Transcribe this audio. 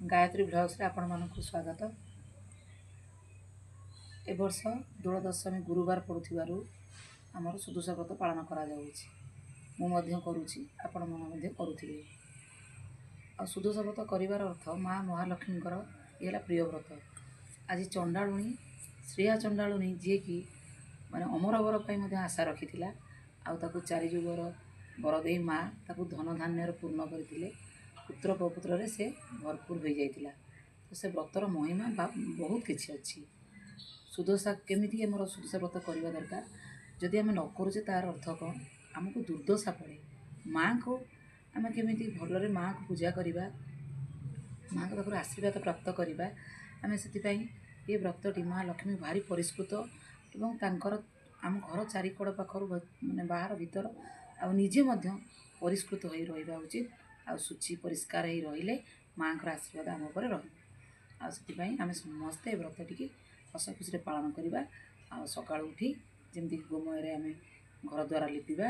ଗାୟତ୍ରୀ ବ୍ଲଗ୍ସରେ ଆପଣମାନଙ୍କୁ ସ୍ୱାଗତ। ଏ ବର୍ଷ ଦୋଳ ଦଶମୀ ଗୁରୁବାର ପଡ଼ୁଥିବାରୁ ଆମର ସୁଦଶା ବ୍ରତ ପାଳନ କରାଯାଉଛି। ମୁଁ ମଧ୍ୟ କରୁଛି, ଆପଣମାନେ ମଧ୍ୟ କରୁଥିବେ। ଆଉ ସୁଦଶା ବ୍ରତ କରିବାର ଅର୍ଥ ମା ମହାଲକ୍ଷ୍ମୀଙ୍କର ଇଏ ହେଲା ପ୍ରିୟ ବ୍ରତ। ଆଜି ଚଣ୍ଡାଳୁଣୀ, ଶ୍ରୀୟା ଚଣ୍ଡାଳୁଣୀ, ଯିଏକି ମାନେ ଅମର ବର ପାଇଁ ମଧ୍ୟ ଆଶା ରଖିଥିଲା, ଆଉ ତାକୁ ଚାରି ଯୁଗର ବର ଦେଇ ମା ତାକୁ ଧନ ଧାନ୍ୟରେ ପୂର୍ଣ୍ଣ କରିଥିଲେ। ପୁତ୍ର ପ୍ରପୁତ୍ରରେ ସେ ଭରପୁର ହୋଇଯାଇଥିଲା। ତ ସେ ବ୍ରତର ମହିମା ବା ବହୁତ କିଛି ଅଛି। ସୁଦଶା କେମିତି ଆମର ସୁଦଶା ବ୍ରତ କରିବା ଦରକାର, ଯଦି ଆମେ ନ କରୁଛେ ତା'ର ଅର୍ଥ କ'ଣ? ଆମକୁ ଦୁର୍ଦ୍ଦଶା ପଡ଼େ। ମାଆଙ୍କୁ ଆମେ କେମିତି ଭଲରେ ମାଆଙ୍କୁ ପୂଜା କରିବା, ମାଆଙ୍କ ପାଖରୁ ଆଶୀର୍ବାଦ ପ୍ରାପ୍ତ କରିବା, ଆମେ ସେଥିପାଇଁ ଏ ବ୍ରତଟି ମା ଲକ୍ଷ୍ମୀ ଭାରି ପରିଷ୍କୃତ ଏବଂ ତାଙ୍କର ଆମ ଘର ଚାରିକଡ଼ ପାଖରୁ ମାନେ ବାହାର ଭିତର ଆଉ ନିଜେ ମଧ୍ୟ ପରିଷ୍କୃତ ହୋଇ ରହିବା ଉଚିତ। ଆଉ ଶୁଚି ପରିଷ୍କାର ହେଇ ରହିଲେ ମାଆଙ୍କର ଆଶୀର୍ବାଦ ଆମ ଉପରେ ରହିବ। ଆଉ ସେଥିପାଇଁ ଆମେ ସମସ୍ତେ ଏ ବ୍ରତଟିକି ହସ ଖୁସିରେ ପାଳନ କରିବା। ଆଉ ସକାଳୁ ଉଠି ଯେମିତି ଗୋମୟରେ ଆମେ ଘର ଦ୍ୱାର ଲିପିବା,